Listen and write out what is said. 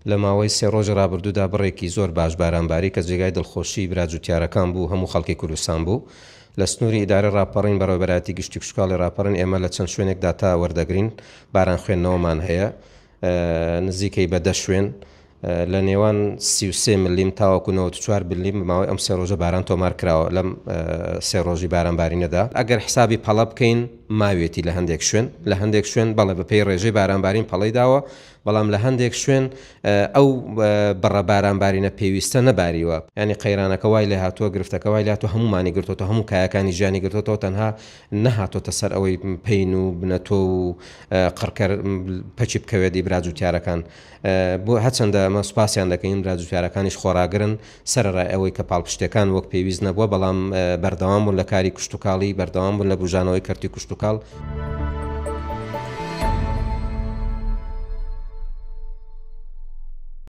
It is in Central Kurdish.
لە ماوەی سێ ڕۆژی ڕابردوودا بڕێکی زۆر باش باران باری کە جێگای دڵخۆشی برا جوتیارەکان بوو هەموو خەڵکی کوردستان بوو. لە سنووری ئیدارەی ڕاپەڕین بەڕێوەبەرایەتی گشتی کشتوکاڵی ڕاپەڕین ئێمە لە چەند شوێنێک داتا وەردەگرین باران خوێندنەوەمان هەیە نزیکەی بە دە شوێن لە نێوان 33 ملیم تاوەکو 94 ملیم بە ماوەی ئەم سێ ڕۆژە باران تۆمار کراوە لەم سێ ڕۆژی بارانبارینەدا ئەگەر حسابی پەڵە بکەین ماوێتی لە هەندێک شوێن لە هەندێک شوێن بەڵێ بەپێی ڕێژەی بارانبارین پەڵەی داوە بەڵام لە هەندێک شوێن ئەو بڕە بارانبارینە پێویستە نەباریوە. یانی قەیرانەکە وای لێهاتووە، گرفتەکە وای لێهاتووە هەموومانی گرتۆتەوە، هەموو کایەکانی ژیانی گرتۆتەوە، تەنها نەهاتۆتە سەر ئەوەی پەین و بنەتۆ و قڕکەر پەکی بکەوێت ئی برا جوتیارەکان. بۆ هەرچەندە ئەمە سوپاسیان دەکەین، برا جوتیارەکانیش خۆڕاگرن، سەرەڕای ئەوەی کە پاڵپشتیەکان وەک پێویست نەبووە، بەڵام بەردەوام بوون لە کاری کشتوکاڵی، بەردەوام بوون لە بوژانەوەی کەرتی کشتوکاڵ.